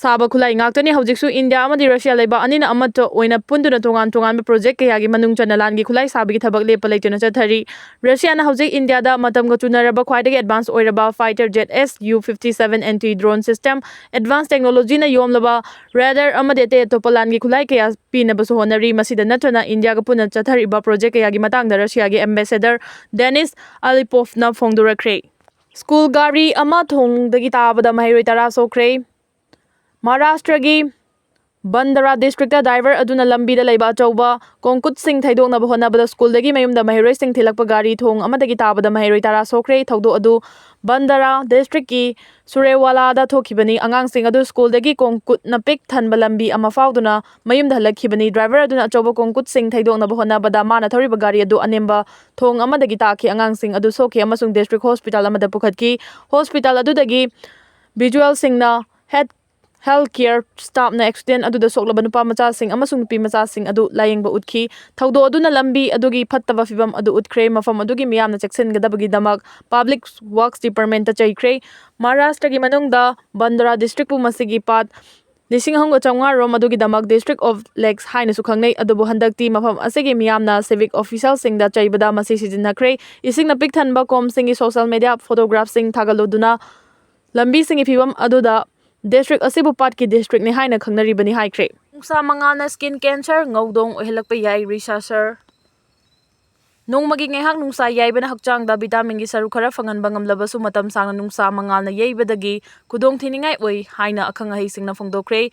ꯁꯥꯕ ꯈꯨꯠꯂꯥꯏ ꯉꯥꯛꯇꯅꯤ꯫ ꯍꯧꯖꯤꯛꯁꯨ ꯏꯟꯗꯤꯌꯥ ꯑꯃꯗꯤ ꯔꯁꯤꯌꯥ ꯂꯩꯕꯥꯛ ꯑꯅꯤꯅ ꯑꯃꯠꯇ ꯑꯣꯏꯅ ꯄꯨꯟꯗꯨꯅ ꯇꯣꯉꯥꯟ ꯇꯣꯉꯥꯟꯕ project ꯀꯌꯥꯒꯤ ꯃꯅꯨꯡ ꯆꯟꯅ ꯂꯥꯟꯒꯤ ꯈꯨꯠꯂꯥꯏ ꯁꯥꯕꯒꯤ ꯊꯕꯛ ꯂꯦꯞꯄ ꯂꯩꯇꯅ ꯆꯠꯊꯔꯤ꯫ ꯔꯁꯤꯌꯥꯅ ꯍꯧꯖꯤꯛ ꯏꯟꯗꯤꯌꯥꯗ ꯃꯇꯝꯒ ꯆꯨꯅꯔꯕ ꯈ꯭ꯋꯥꯏꯗꯒꯤ advance ꯑꯣꯏꯔꯕ fighter jet S U fifty seven anti drone system, advance technologyꯅ ꯌꯣꯝꯂꯕ radar ꯑꯃꯗꯤ ꯑꯇꯩ ꯑꯇꯣꯞꯄ ꯂꯥꯟꯒꯤ ꯈꯨꯠꯂꯥꯏ ꯀꯌꯥ ꯄꯤꯅꯕꯁꯨ ꯍꯣꯠꯅꯔꯤ꯫ ꯃꯁꯤꯗ ꯅꯠꯇꯅ ꯏꯟꯗꯤꯌꯥꯒ ꯄꯨꯟꯅ ꯆꯠꯊꯔꯤꯕ project ꯀꯌꯥꯒꯤ ꯃꯇꯥꯡꯗ ꯔꯁꯤꯌꯥꯒꯤ ambassador Denis Alipovꯅ ꯐꯣꯡꯗꯣꯔꯛꯈ꯭ꯔꯦ꯫ ꯁ꯭ꯀꯨꯜ ꯒꯥꯔꯤ ꯑꯃ ꯊꯣꯡꯗꯒꯤ ꯇꯥꯕꯗ ꯃꯍꯩꯔꯣꯏ ꯇꯔꯥ ꯁꯣꯛꯈ꯭ꯔꯦ꯫ ꯃꯍꯥꯔꯥꯁꯇ꯭ꯔꯒꯤ ꯕꯟꯗꯥꯔꯥ districtꯇ driver ꯑꯗꯨꯅ ꯂꯝꯕꯤꯗ ꯂꯩꯕ ꯑꯆꯧꯕ ꯀꯣꯡꯀꯨꯠꯁꯤꯡ ꯊꯩꯗꯣꯛꯅꯕ ꯍꯣꯠꯅꯕꯗ ꯁ꯭ꯀꯨꯜꯗꯒꯤ ꯃꯌꯨꯝꯗ ꯃꯍꯩꯔꯣꯏꯁꯤꯡ ꯊꯤꯜꯂꯛꯄ ꯒꯥꯔꯤ ꯊꯣꯡ ꯑꯃꯗꯒꯤ ꯇꯥꯕꯗ ꯃꯍꯩꯔꯣꯏ ꯇꯔꯥ ꯁꯣꯛꯈ꯭ꯔꯦ꯫ ꯊꯧꯗꯣꯛ ꯑꯗꯨ ꯕꯟꯗꯥꯔꯥ districtꯀꯤ ꯁꯨꯔꯦꯋꯥꯂꯥꯗ ꯊꯣꯛꯈꯤꯕꯅꯤ꯫ ꯑꯉꯥꯡꯁꯤꯡ ꯑꯗꯨ ꯁ꯭ꯀꯨꯜꯗꯒꯤ ꯀꯣꯡꯀꯨꯠꯅ ꯄꯤꯛ ꯊꯟꯕ ꯂꯝꯕꯤ ꯑꯃ ꯐꯥꯎꯗꯨꯅ ꯃꯌꯨꯝꯗ ꯍꯜꯂꯛꯈꯤꯕꯅꯤ꯫ Driver ꯑꯗꯨꯅ ꯑꯆꯧꯕ ꯀꯣꯡꯀꯨꯠꯁꯤꯡ ꯊꯩꯗꯣꯛꯅꯕ ꯍꯣꯠꯅꯕꯗ ꯃꯥꯅ ꯊꯧꯔꯤꯕ ꯒꯥꯔꯤ ꯑꯗꯨ ꯑꯅꯦꯝꯕ ꯊꯣꯡ ꯑꯃꯗꯒꯤ ꯇꯥꯈꯤ꯫ ꯑꯉꯥꯡꯁꯤꯡ ꯑꯗꯨ ꯁꯣꯛꯈꯤ ꯑꯃꯁꯨꯡ district hospital ꯑꯃꯗ ꯄꯨꯈꯠꯈꯤ꯫ Hospital ꯑꯗꯨꯗꯒꯤ visualꯁꯤꯡꯅ head health care staffꯅ accident ꯑꯗꯨꯗ ꯁꯣꯛꯂꯕ ꯅꯨꯄꯥ ꯃꯆꯥꯁꯤꯡ ꯑꯃꯁꯨꯡ ꯅꯨꯄꯤ ꯃꯆꯥꯁꯤꯡ ꯑꯗꯨ ꯂꯥꯌꯦꯡꯕ ꯎꯠꯈꯤ꯫ ꯊꯧꯗꯣꯛ ꯑꯗꯨꯅ ꯂꯝꯕꯤ ꯑꯗꯨꯒꯤ ꯐꯠꯇꯕ ꯐꯤꯕꯝ ꯑꯗꯨ ꯎꯠꯈ꯭ꯔꯦ꯫ ꯃꯐꯝ ꯑꯗꯨꯒꯤ ꯃꯤꯌꯥꯝꯅ ꯆꯦꯛꯁꯤꯟꯒꯗꯕꯒꯤꯗꯃꯛ Public Works Departmentꯇ ꯆꯩꯈ꯭ꯔꯦ꯫ ꯃꯍꯥꯔꯥꯁꯇ꯭ꯔꯒꯤ ꯃꯅꯨꯡꯗ ꯕꯟꯗ꯭ꯔꯥ districtꯄꯨ ꯃꯁꯤꯒꯤ ꯄꯥꯠ ꯂꯤꯁꯤꯡ ꯑꯍꯨꯝꯒ ꯆꯥꯝꯃꯉꯥ ꯔꯣꯝ ꯑꯗꯨꯒꯤꯗꯃꯛ District of Lakes ꯍꯥꯏꯅꯁꯨ ꯈꯪꯅꯩ, ꯑꯗꯨꯕꯨ ꯍꯟꯗꯛꯇꯤ ꯃꯐꯝ ꯑꯁꯤꯒꯤ ꯃꯤꯌꯥꯝꯅ civic officialꯁꯤꯡꯗ ꯆꯩꯕꯗ ꯃꯁꯤ ꯁꯤꯖꯤꯟꯅꯈ꯭ꯔꯦ꯫ ꯏꯁꯤꯡꯅ ꯄꯤꯛ ꯊꯟꯕ ꯀꯣꯝꯁꯤꯡꯒꯤ social media photographꯁꯤꯡ ꯊꯥꯒꯠꯂꯨꯗꯨꯅ ꯂꯝꯕꯤꯁꯤꯡꯒꯤ ꯐꯤꯕꯝ ꯑꯗꯨꯗ district ꯑꯁꯤꯕꯨ ꯄꯥꯠꯀꯤ districtꯅꯤ ꯍꯥꯏꯅ ꯈꯪꯅꯔꯤꯕꯅꯤ ꯍꯥꯏꯈ꯭ꯔꯦ꯫ ꯅꯨꯡꯁꯥ ꯃꯉꯥꯜꯅ skin cancer, ꯉꯧꯗꯣꯡ ꯑꯣꯏꯍꯜꯂꯛꯄ ꯌꯥꯏ, researcher꯫ ꯅꯣꯡꯃꯒꯤ ꯉꯥꯏꯍꯥꯛ ꯅꯨꯡꯁꯥ ꯌꯥꯏꯕꯅ ꯍꯛꯆꯥꯡꯗ vitaminꯒꯤ ꯁꯔꯨꯛ ꯈꯔ ꯐꯪꯍꯟꯕ ꯉꯝꯂꯕꯁꯨ, ꯃꯇꯝ ꯁꯥꯡꯅ ꯅꯨꯡꯁꯥ ꯃꯉꯥꯜꯅ ꯌꯩꯕꯗꯒꯤ ꯈꯨꯗꯣꯡꯊꯤꯅꯤꯡꯉꯥꯏ ꯑꯣꯏ ꯍꯥꯏꯅ ꯑꯈꯪ ꯑꯍꯩꯁꯤꯡꯅ ꯐꯣꯡꯗꯣꯛꯈ꯭ꯔꯦ꯫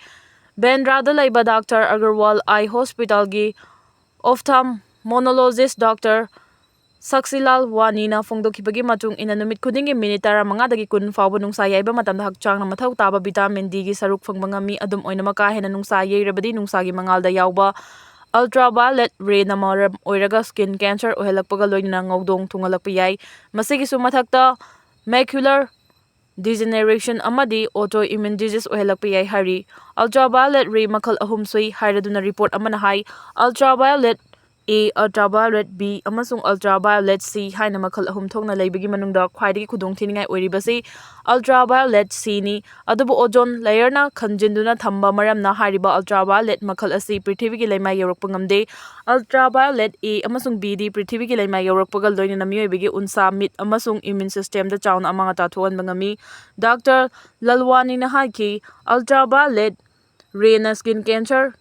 ꯕꯦꯟꯗ꯭ꯔꯥꯗ ꯂꯩꯕ Doctor Agarwal Eye Hospitalꯒꯤ ophthalmologist Doctor ꯁꯛꯁꯤꯂꯥꯜ ꯋꯥꯅꯤꯅ ꯐꯣꯡꯗꯣꯛꯈꯤꯕꯒꯤ ꯃꯇꯨꯡ ꯏꯟꯅ, ꯅꯨꯃꯤꯠ ꯈꯨꯗꯤꯡꯒꯤ minute ꯇꯔꯥꯃꯉꯥꯗꯒꯤ ꯀꯨꯟ ꯐꯥꯎꯕ ꯅꯨꯡꯁꯥ ꯌꯥꯏꯕ ꯃꯇꯝꯗ ꯍꯛꯆꯥꯡꯅ ꯃꯊꯧ ꯇꯥꯕ vitamin Dꯒꯤ ꯁꯔꯨꯛ ꯐꯪꯕ ꯉꯝꯃꯤ꯫ ꯑꯗꯨꯝ ꯑꯣꯏꯅꯃꯛ, ꯀꯥ ꯍꯦꯟꯅ ꯅꯨꯡꯁꯥ ꯌꯩꯔꯕꯗꯤ ꯅꯨꯡꯁꯥꯒꯤ ꯃꯉꯥꯜꯗ ꯌꯥꯎꯕ ultraviolet rayꯅ ꯃꯔꯝ ꯑꯣꯏꯔꯒ skin cancer ꯑꯣꯏꯍꯜꯂꯛꯄꯒ ꯂꯣꯏꯅꯅ ꯉꯧꯗꯣꯡ ꯊꯨꯡꯍꯜꯂꯛꯄ ꯌꯥꯏ꯫ ꯃꯁꯤꯒꯤꯁꯨ ꯃꯊꯛꯇ, macular degeneration ꯑꯃꯗꯤ autoimmune disease ꯑꯣꯏꯍꯜꯂꯛꯄ ꯌꯥꯏ ꯍꯥꯏꯔꯤ꯫ Ultraviolet ray ꯃꯈꯜ ꯑꯍꯨꯝ ꯁꯨꯏ ꯍꯥꯏꯔꯗꯨꯅ report ꯑꯃꯅ ꯍꯥꯏ꯫ Ultraviolet A, ultraviolet B ꯑꯃꯁꯨꯡ ultraviolet C ꯍꯥꯏꯅ ꯃꯈꯜ ꯑꯍꯨꯝ ꯊꯣꯛꯅ ꯂꯩꯕꯒꯤ ꯃꯅꯨꯡꯗ ꯈ꯭ꯋꯥꯏꯗꯒꯤ ꯈꯨꯗꯣꯡꯊꯤꯅꯤꯡꯉꯥꯏ ꯑꯣꯏꯔꯤꯕꯁꯤ ultraviolet Cꯅꯤ꯫ ꯑꯗꯨꯕꯨ ozone layerꯅ ꯈꯟꯖꯤꯟꯗꯨꯅ ꯊꯝꯕ ꯃꯔꯝꯅ ꯍꯥꯏꯔꯤꯕ ultraviolet ꯃꯈꯜ ꯑꯁꯤ ꯄ꯭ꯔꯤꯊꯤꯕꯤꯒꯤ ꯂꯩꯃꯥꯏ ꯌꯧꯔꯛꯄ ꯉꯝꯗꯦ꯫ Ultraviolet A ꯑꯃꯁꯨꯡ Bꯗꯤ ꯄ꯭ꯔꯤꯊꯤꯕꯤꯒꯤ ꯂꯩꯃꯥꯏ ꯌꯧꯔꯛꯄꯒ ꯂꯣꯏꯅꯅ ꯃꯤꯑꯣꯏꯕꯒꯤ ꯎꯟꯁꯥ, ꯃꯤꯠ ꯑꯃꯁꯨꯡ immune systemꯗ ꯆꯥꯎꯅ ꯑꯃꯥꯡ ꯑꯇꯥ ꯊꯣꯛꯍꯟꯕ ꯉꯝꯃꯤ꯫ Doctor ꯂꯜꯋꯥꯅꯤꯅ ꯍꯥꯏꯈꯤ, ultraviolet rayꯅ skin cancer,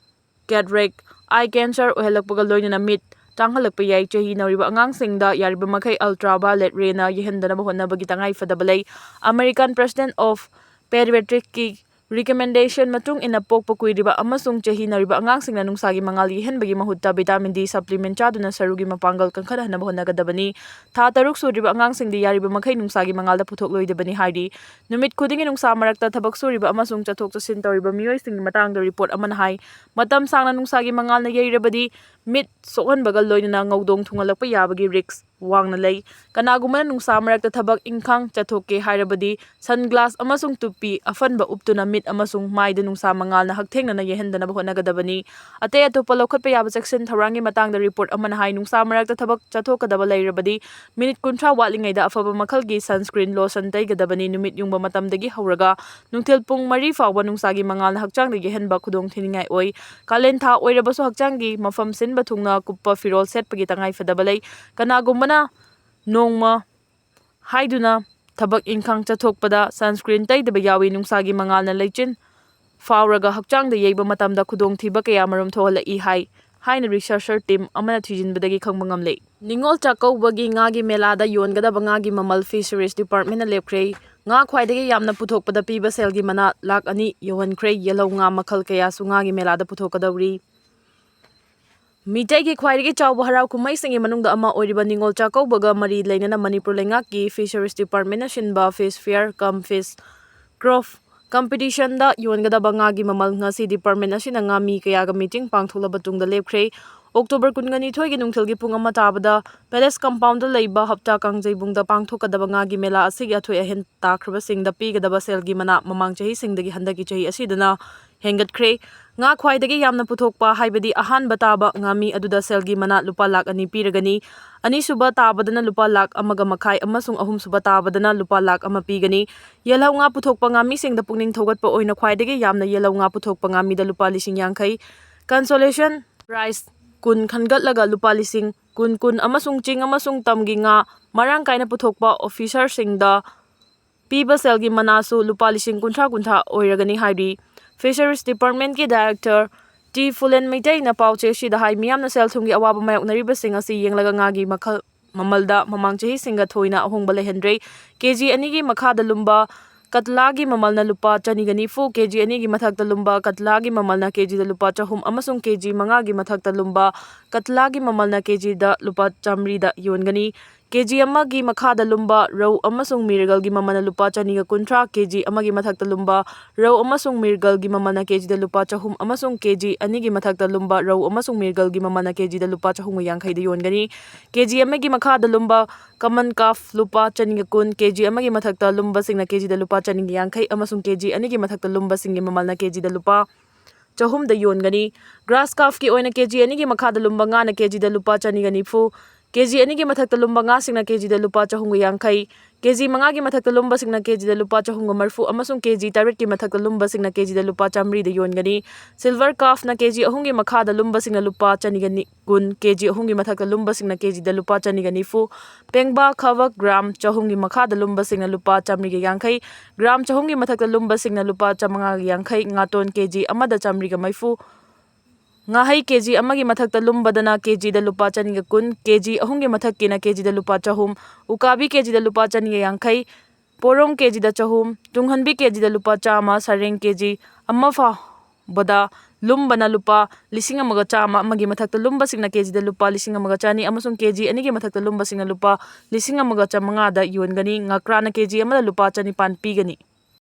cataract, eye cancer ꯑꯣꯏꯍꯜꯂꯛꯄꯒ ꯂꯣꯏꯅꯅ ꯃꯤꯠ ꯇꯥꯡꯍꯜꯂꯛꯄ ꯌꯥꯏ꯫ ꯆꯍꯤ ꯅꯧꯔꯤꯕ ꯑꯉꯥꯡꯁꯤꯡꯗ ꯌꯥꯔꯤꯕ ꯃꯈꯩ ultraviolet rayꯅ ꯌꯩꯍꯟꯗꯅꯕ ꯍꯣꯠꯅꯕꯒꯤ ꯇꯉꯥꯏ ꯐꯗꯕ ꯂꯩ꯫ American President of Pediatricꯀꯤ recommendation ꯃꯇꯨꯡ ꯏꯟꯅ, ꯄꯣꯛꯄ ꯀꯨꯏꯗ꯭ꯔꯤꯕ ꯑꯃꯁꯨꯡ ꯆꯍꯤ ꯅꯧꯔꯤꯕ ꯑꯉꯥꯡꯁꯤꯡꯅ ꯅꯨꯡꯁꯥꯒꯤ ꯃꯉꯥꯜ ꯌꯩꯍꯟꯕꯒꯤ ꯃꯍꯨꯠꯇ vitamin D supplement ꯆꯥꯗꯨꯅ ꯁꯔꯨꯒꯤ ꯃꯄꯥꯡꯒꯜ ꯀꯟꯈꯠꯍꯟꯅꯕ ꯍꯣꯠꯅꯒꯗꯕꯅꯤ꯫ ꯊꯥ ꯇꯔꯨꯛ ꯁꯨꯗ꯭ꯔꯤꯕ ꯑꯉꯥꯡꯁꯤꯡꯗꯤ ꯌꯥꯔꯤꯕ ꯃꯈꯩ ꯅꯨꯡꯁꯥꯒꯤ ꯃꯉꯥꯜꯗ ꯄꯨꯊꯣꯛꯂꯣꯏꯗꯕꯅꯤ ꯍꯥꯏꯔꯤ꯫ ꯅꯨꯃꯤꯠ ꯈꯨꯗꯤꯡꯒꯤ ꯅꯨꯡꯁꯥ ꯃꯔꯛꯇ ꯊꯕꯛ ꯁꯨꯔꯤꯕ ꯑꯃꯁꯨꯡ ꯆꯠꯊꯣꯛ ꯆꯠꯁꯤꯟ ꯇꯧꯔꯤꯕ ꯃꯤꯑꯣꯏꯁꯤꯡꯒꯤ ꯃꯇꯥꯡꯗ report ꯑꯃꯅ ꯍꯥꯏ, ꯃꯇꯝ ꯁꯥꯡꯅ ꯅꯨꯡꯁꯥꯒꯤ ꯃꯉꯥꯜꯅ ꯌꯩꯔꯕꯗꯤ ꯃꯤꯠ ꯁꯣꯛꯍꯟꯕꯒ ꯂꯣꯏꯅꯅ ꯉꯧꯗꯣꯡ ꯊꯨꯡꯍꯜꯂꯛꯄ ꯌꯥꯕꯒꯤ risk ꯋꯥꯡꯅ ꯂꯩ꯫ ꯀꯅꯥꯒꯨꯝꯕꯅ ꯅꯨꯡꯁꯥ ꯃꯔꯛꯇ ꯊꯕꯛ ꯏꯪꯈꯥꯡ ꯆꯠꯊꯣꯛꯀꯦ ꯍꯥꯏꯔꯕꯗꯤ, sunglass ꯑꯃꯁꯨꯡ ꯇꯨꯄꯤ ꯑꯐꯟꯕ ꯎꯞꯇꯨꯅ ꯃꯤꯠ ꯑꯃꯁꯨꯡ ꯃꯥꯏꯗ ꯅꯨꯡꯁꯥ ꯃꯉꯥꯜꯅ ꯍꯛꯊꯦꯡꯅꯅ ꯌꯩꯍꯟꯗꯅꯕ ꯍꯣꯠꯅꯒꯗꯕꯅꯤ꯫ ꯑꯇꯩ ꯑꯇꯣꯞꯄ ꯂꯧꯈꯠꯄ ꯌꯥꯕ ꯆꯦꯛꯁꯤꯟ ꯊꯧꯔꯥꯡꯒꯤ ꯃꯇꯥꯡꯗ report ꯑꯃꯅ ꯍꯥꯏ, ꯅꯨꯡꯁꯥ ꯃꯔꯛꯇ ꯊꯕꯛ ꯆꯠꯊꯣꯛꯀꯗꯕ ꯂꯩꯔꯕꯗꯤ, minute ꯀꯨꯟꯊ꯭ꯔꯥ ꯋꯥꯠꯂꯤꯉꯩꯗ ꯑꯐꯕ ꯃꯈꯜꯒꯤ sunscreen lotion ꯇꯩꯒꯗꯕꯅꯤ꯫ ꯅꯨꯃꯤꯠ ꯌꯨꯡꯕ ꯃꯇꯝꯗꯒꯤ ꯍꯧꯔꯒ ꯅꯨꯡꯊꯤꯜ ꯄꯨꯡ ꯃꯔꯤ ꯐꯥꯎꯕ ꯅꯨꯡꯁꯥꯒꯤ ꯃꯉꯥꯜꯅ ꯍꯛꯆꯥꯡꯗ ꯌꯩꯍꯟꯕ ꯈꯨꯗꯣꯡ ꯊꯤꯅꯤꯡꯉꯥꯏ ꯑꯣꯏ꯫ ꯀꯥꯂꯦꯟ ꯊꯥ ꯑꯣꯏꯔꯕꯁꯨ ꯍꯛꯆꯥꯡꯒꯤ ꯃꯐꯝ ꯁꯤꯟꯕ ꯊꯨꯡꯅ ꯀꯨꯞꯄ ꯐꯤꯔꯣꯜ ꯁꯦꯠꯄꯒꯤ ꯇꯉꯥꯏ ꯐꯗꯕ ꯂꯩ꯫ ꯀꯅꯥꯒꯨꯝꯕꯅ ꯅꯣꯡꯃ ꯍꯥꯏꯗꯨꯅ ꯊꯕꯛ ꯏꯪꯈꯥꯡ ꯆꯠꯊꯣꯛꯄꯗ sunscreen ꯇꯩꯗꯕ ꯌꯥꯎꯏ꯫ ꯅꯨꯡꯁꯥꯒꯤ ꯃꯉꯥꯜꯅ ꯂꯩꯆꯤꯟ ꯐꯥꯎꯔꯒ ꯍꯛꯆꯥꯡꯗ ꯌꯩꯕ ꯃꯇꯝꯗ ꯈꯨꯗꯣꯡꯊꯤꯕ ꯀꯌꯥ ꯃꯔꯨꯝ ꯊꯣꯛꯍꯜꯂꯛꯏ ꯍꯥꯏ, ꯍꯥꯏꯅ researcher team ꯑꯃꯅ ꯊꯤꯖꯤꯟꯕꯗꯒꯤ ꯈꯪꯕ ꯉꯝꯂꯦ꯫ ꯅꯤꯉꯣꯜ ꯆꯥꯛꯀꯧꯕꯒꯤ ꯉꯥꯒꯤ ꯃꯦꯂꯥꯗ ꯌꯣꯟꯒꯗꯕ ꯉꯥꯒꯤ ꯃꯃꯜ Fisheries Department ꯅ ꯂꯦꯞꯈ꯭ꯔꯦ꯫ ꯉꯥ ꯈ꯭ꯋꯥꯏꯗꯒꯤ ꯌꯥꯝꯅ ꯄꯨꯊꯣꯛꯄꯗ ꯄꯤꯕ ꯁꯦꯜꯒꯤ ꯃꯅꯥ ꯂꯥꯈ ꯑꯅꯤ ꯌꯧꯍꯟꯈ꯭ꯔꯦ꯫ ꯌꯦꯜꯍꯧ ꯉꯥ ꯃꯈꯜ ꯀꯌꯥꯁꯨ ꯉꯥꯒꯤ ꯃꯦꯂꯥꯗ ꯄꯨꯊꯣꯛꯀꯗꯧꯔꯤ꯫ ꯃꯤꯇꯩꯒꯤ ꯈ꯭ꯋꯥꯏꯗꯒꯤ ꯆꯥꯎꯕ ꯍꯔꯥꯎ ꯀꯨꯝꯍꯩꯁꯤꯡꯒꯤ ꯃꯅꯨꯡꯗ ꯑꯃ ꯑꯣꯏꯔꯤꯕ ꯅꯤꯉꯣꯜ ꯆꯥꯛꯀꯧꯕꯒ ꯃꯔꯤ ꯂꯩꯅꯅ ꯃꯅꯤꯄꯨꯔ ꯂꯩꯉꯥꯛꯀꯤ Fisheries Department ꯅ ꯁꯤꯟꯕ Fish Fair cum Fish Craft competition ꯗ ꯌꯣꯟꯒꯗꯕ ꯉꯥꯒꯤ ꯃꯃꯜ ꯉꯁꯤ department ꯑꯁꯤꯅ ꯉꯥꯃꯤ ꯀꯌꯥꯒ meeting ꯄꯥꯡꯊꯣꯛꯂꯕ ꯇꯨꯡꯗ ꯂꯦꯞꯈ꯭ꯔꯦ꯫ October ꯀꯨꯟꯒ ꯅꯤꯊꯣꯏꯒꯤ ꯅꯨꯡꯊꯤꯜꯒꯤ ꯄꯨꯡ ꯑꯃ ꯇꯥꯕꯗ Palace compound ꯗ ꯂꯩꯕ ꯍꯞꯇꯥ ꯀꯥꯡꯖꯩꯕꯨꯡꯗ ꯄꯥꯡꯊꯣꯛꯀꯗꯕ ꯉꯥꯒꯤ ꯃꯦꯂꯥ ꯑꯁꯤꯒꯤ ꯑꯊꯣꯏ ꯑꯍꯦꯟ ꯇꯥꯈ꯭ꯔꯕꯁꯤꯡꯗ ꯄꯤꯒꯗꯕ ꯁꯦꯜꯒꯤ ꯃꯅꯥ ꯃꯃꯥꯡ ꯆꯍꯤꯁꯤꯡꯗꯒꯤ ꯍꯟꯗꯛꯀꯤ ꯆꯍꯤ ꯑꯁꯤꯗꯅ ꯍꯦꯟꯒꯠꯈ꯭ꯔꯦ꯫ ꯉꯥ ꯈ꯭ꯋꯥꯏꯗꯒꯤ ꯌꯥꯝꯅ ꯄꯨꯊꯣꯛꯄ, ꯍꯥꯏꯕꯗꯤ ꯑꯍꯥꯟꯕ ꯇꯥꯕ ꯉꯥꯃꯤ ꯑꯗꯨꯗ ꯁꯦꯜꯒꯤ ꯃꯅꯥ ꯂꯨꯄꯥ ꯂꯥꯈ ꯑꯅꯤ ꯄꯤꯔꯒꯅꯤ꯫ ꯑꯅꯤꯁꯨꯕ ꯇꯥꯕꯗꯅ ꯂꯨꯄꯥ ꯂꯥꯈ ꯑꯃꯒ ꯃꯈꯥꯏ ꯑꯃꯁꯨꯡ ꯑꯍꯨꯝꯁꯨꯕ ꯇꯥꯕꯗꯅ ꯂꯨꯄꯥ ꯂꯥꯈ ꯑꯃ ꯄꯤꯒꯅꯤ꯫ ꯌꯦꯜꯍꯧ ꯉꯥ ꯄꯨꯊꯣꯛꯄ ꯉꯥꯃꯤꯁꯤꯡꯗ ꯄꯨꯛꯅꯤꯡ ꯊꯧꯒꯠꯄ ꯑꯣꯏꯅ ꯈ꯭ꯋꯥꯏꯗꯒꯤ ꯌꯥꯝꯅ ꯌꯦꯜꯍꯧ ꯉꯥ ꯄꯨꯊꯣꯛꯄ ꯉꯥꯃꯤꯗ ꯂꯨꯄꯥ ꯂꯤꯁꯤꯡ ꯌꯥꯡꯈꯩ, consolation prize ꯀꯨꯟ ꯈꯟꯒꯠꯂꯒ ꯂꯨꯄꯥ ꯂꯤꯁꯤꯡ ꯀꯨꯟ, ꯀꯨꯟ ꯑꯃꯁꯨꯡ ꯆꯤꯡ ꯑꯃꯁꯨꯡ ꯇꯝꯒꯤ ꯉꯥ ꯃꯔꯥꯡ ꯀꯥꯏꯅ ꯄꯨꯊꯣꯛꯄ officer ꯁꯤꯡꯗ ꯄꯤꯕ ꯁꯦꯜꯒꯤ ꯃꯅꯥꯁꯨ ꯂꯨꯄꯥ ꯂꯤꯁꯤꯡ ꯀꯨꯟꯊ꯭ꯔꯥ ꯀꯨꯟꯊ꯭ꯔꯥ ꯑꯣꯏꯔꯒꯅꯤ ꯍꯥꯏꯔꯤ꯫ Fisheries Department ꯀꯤ director ꯇꯤ ꯐꯨꯂꯦꯟ ꯃꯩꯇꯩꯅ ꯄꯥꯎꯆꯦ ꯑꯁꯤꯗ ꯍꯥꯏ, ꯃꯤꯌꯥꯝꯅ ꯁꯦꯜ ꯊꯨꯝꯒꯤ ꯑꯋꯥꯕ ꯃꯥꯌꯣꯛꯅꯔꯤꯕꯁꯤꯡ ꯑꯁꯤ ꯌꯦꯡꯂꯒ ꯉꯥꯒꯤ ꯃꯈꯜ ꯃꯃꯜꯗ ꯃꯃꯥꯡ ꯆꯍꯤꯁꯤꯡꯒ ꯊꯣꯏꯅ ꯑꯍꯣꯡꯕ ꯂꯩꯍꯟꯗ꯭ꯔꯦ꯫ ꯀꯦ ꯖꯤ ꯑꯅꯤꯒꯤ ꯃꯈꯥꯗ ꯂꯨꯝꯕ ꯀꯠꯂꯥꯒꯤ ꯃꯃꯜꯅ ꯂꯨꯄꯥ ꯆꯅꯤꯒ ꯅꯤꯐꯨ, ꯀꯦ ꯖꯤ ꯑꯅꯤꯒꯤ ꯃꯊꯛꯇ ꯂꯨꯝꯕ ꯀꯠꯂꯥꯒꯤ ꯃꯃꯜꯅ ꯀꯦ ꯖꯤꯗ ꯂꯨꯄꯥ ꯆꯍꯨꯝ ꯑꯃꯁꯨꯡ ꯀꯦ ꯖꯤ ꯃꯉꯥꯒꯤ ꯃꯊꯛꯇ ꯂꯨꯝꯕ ꯀꯠꯂꯥꯒꯤ ꯃꯃꯜꯅ ꯀꯦ ꯖꯤꯗ ꯂꯨꯄꯥ ꯆꯥꯃꯔꯤꯗ ꯌꯣꯟꯒꯅꯤ꯫ ꯀꯦ ꯖꯤ ꯑꯃꯒꯤ ꯃꯈꯥꯗ ꯂꯨꯝꯕ ꯔꯧ ꯑꯃꯁꯨꯡ ꯃꯤꯔꯒꯜꯒꯤ ꯃꯃꯜꯅ ꯂꯨꯄꯥ ꯆꯅꯤꯒ ꯀꯨꯟꯊ꯭ꯔꯥ, ꯀꯦ ꯖꯤ ꯑꯃꯒꯤ ꯃꯊꯛꯇ ꯂꯨꯝꯕ ꯔꯧ ꯑꯃꯁꯨꯡ ꯃꯤꯔꯒꯜꯒꯤ ꯃꯃꯜꯅ ꯀꯦ ꯖꯤꯗ ꯂꯨꯄꯥ ꯆꯍꯨꯝ ꯑꯃꯁꯨꯡ ꯀꯦ ꯖꯤ ꯑꯅꯤꯒꯤ ꯃꯊꯛꯇ ꯂꯨꯝꯕ ꯔꯧ ꯑꯃꯁꯨꯡ ꯃꯤꯔꯒꯜꯒꯤ ꯃꯃꯜꯅ ꯀꯦ ꯖꯤꯗ ꯂꯨꯄꯥ ꯆꯍꯨꯝꯒ ꯌꯥꯡꯈꯩꯗ ꯌꯣꯟꯒꯅꯤ꯫ ꯀꯦ ꯖꯤ ꯑꯃꯒꯤ ꯃꯈꯥꯗ ꯂꯨꯝꯕ ꯀꯃꯟ ꯀꯥꯔꯞ ꯂꯨꯄꯥ ꯆꯅꯤꯒ ꯀꯨꯟ, ꯀꯦ ꯖꯤ ꯑꯃꯒꯤ ꯃꯊꯛꯇ ꯂꯨꯝꯕꯁꯤꯡꯅ ꯀꯦ ꯖꯤꯗ ꯂꯨꯄꯥ ꯆꯅꯤꯒ ꯌꯥꯡꯈꯩ ꯑꯃꯁꯨꯡ ꯀꯦ ꯖꯤ ꯑꯅꯤꯒꯤ ꯃꯊꯛꯇ ꯂꯨꯝꯕꯁꯤꯡꯒꯤ ꯃꯃꯜꯅ ꯀꯦ ꯖꯤꯗ ꯂꯨꯄꯥ ꯆꯍꯨꯝꯗ ꯌꯣꯟꯒꯅꯤ꯫ ꯒ꯭ꯔꯥꯁ ꯀꯥꯔꯞꯀꯤ ꯑꯣꯏꯅ ꯀꯦ ꯖꯤ ꯑꯅꯤꯒꯤ ꯃꯈꯥꯗ ꯂꯨꯝꯕ ꯉꯥꯅ ꯀꯦ ꯖꯤꯗ ꯂꯨꯄꯥ ꯆꯅꯤꯒ ꯅꯤꯐꯨ, ꯀꯦ ꯖꯤ ꯑꯅꯤꯒꯤ ꯃꯊꯛꯇ ꯂꯨꯝꯕ ꯉꯥꯁꯤꯡꯅ ꯀꯦ ꯖꯤꯗ ꯂꯨꯄꯥ ꯆꯍꯨꯝꯒ ꯌꯥꯡꯈꯩ, ꯀꯦ ꯖꯤ ꯃꯉꯥꯒꯤ ꯃꯊꯛꯇ ꯂꯨꯝꯕꯁꯤꯡꯅ ꯀꯦ ꯖꯤꯗ ꯂꯨꯄꯥ ꯆꯍꯨꯝꯒ ꯃꯔꯤꯐꯨ ꯑꯃꯁꯨꯡ ꯀꯦ ꯖꯤ ꯇꯔꯦꯠꯀꯤ ꯃꯊꯛꯇ ꯂꯨꯝꯕꯁꯤꯡꯅ ꯀꯦ ꯖꯤꯗ ꯂꯨꯄꯥ ꯆꯥꯝꯃꯔꯤꯗ ꯌꯣꯟꯒꯅꯤ꯫ ꯁꯤꯜꯚꯔ ꯀꯥꯔꯞꯅ ꯀꯦ ꯖꯤ ꯑꯍꯨꯝꯒꯤ ꯃꯈꯥꯗ ꯂꯨꯝꯕꯁꯤꯡꯅ ꯂꯨꯄꯥ ꯆꯅꯤꯒ ꯅꯤ-, ꯀꯨꯟ, ꯀꯦ ꯖꯤ ꯑꯍꯨꯝꯒꯤ ꯃꯊꯛꯇ ꯂꯨꯝꯕꯁꯤꯡꯅ ꯀꯦ ꯖꯤꯗ ꯂꯨꯄꯥ ꯆꯅꯤꯒ ꯅꯤꯐꯨ, ꯄꯦꯡꯕꯥ ꯈꯥꯕꯛ ꯒ꯭ꯔꯥꯝ ꯆꯍꯨꯝꯒꯤ ꯃꯈꯥꯗ ꯂꯨꯝꯕꯁꯤꯡꯅ ꯂꯨꯄꯥ ꯆꯥꯝꯃꯔꯤꯒ ꯌꯥꯡꯈꯩ, ꯒ꯭ꯔꯥꯝ ꯆꯍꯨꯝꯒꯤ ꯃꯊꯛꯇ ꯂꯨꯝꯕꯁꯤꯡꯅ ꯂꯨꯄꯥ ꯆꯥꯝꯃꯉꯥꯒ ꯌꯥꯡꯈꯩ, ꯉꯥꯇꯣꯟ ꯀꯦ ꯖꯤ ꯑꯃꯗ ꯆꯥꯝꯃꯔꯤꯒ ꯃꯔꯤꯐꯨ, ꯉꯥꯍꯩ ꯀꯦ ꯖꯤ ꯑꯃꯒꯤ ꯃꯊꯛꯇ ꯂꯨꯝꯕꯗꯅ ꯀꯦ ꯖꯤꯗ ꯂꯨꯄꯥ ꯆꯅꯤꯒ ꯀꯨꯟ, ꯀꯦ ꯖꯤ ꯑꯍꯨꯝꯒꯤ ꯃꯊꯛꯀꯤꯅ ꯀꯦ ꯖꯤꯗ ꯂꯨꯄꯥ ꯆꯍꯨꯝ, ꯎꯀꯥꯕꯤ ꯀꯦ ꯖꯤꯗ ꯂꯨꯄꯥ ꯆꯅꯤꯒ ꯌꯥꯡꯈꯩ, ꯄꯣꯔꯣꯝ ꯀꯦ ꯖꯤꯗ ꯆꯍꯨꯝ, ꯇꯨꯡꯍꯟꯕꯤ ꯀꯦ ꯖꯤꯗ ꯂꯨꯄꯥ ꯆꯥꯝꯃ, ꯁꯔꯦꯡ ꯀꯦ ꯖꯤ ꯑꯃ ꯐꯥꯎꯕꯗ ꯂꯨꯝꯕꯅ ꯂꯨꯄꯥ ꯂꯤꯁꯤꯡ ꯑꯃꯒ ꯆꯥꯝꯃ ꯑꯃꯒꯤ ꯃꯊꯛꯇ ꯂꯨꯝꯕꯁꯤꯡꯅ ꯀꯦ ꯖꯤꯗ ꯂꯨꯄꯥ ꯂꯤꯁꯤꯡ ꯑꯃꯒ ꯆꯅꯤ ꯑꯃꯁꯨꯡ ꯀꯦ ꯖꯤ ꯑꯅꯤꯒꯤ ꯃꯊꯛꯇ ꯂꯨꯝꯕꯁꯤꯡꯅ ꯂꯨꯄꯥ ꯂꯤꯁꯤꯡ ꯑꯃꯒ ꯆꯥꯝꯃꯉꯥꯗ ꯌꯣꯟꯒꯅꯤ꯫ ꯉꯀ꯭ꯔꯥꯅ ꯀꯦ ꯖꯤ ꯑꯃꯗ ꯂꯨꯄꯥ ꯆꯅꯤꯄꯥꯟ ꯄꯤꯒꯅꯤ꯫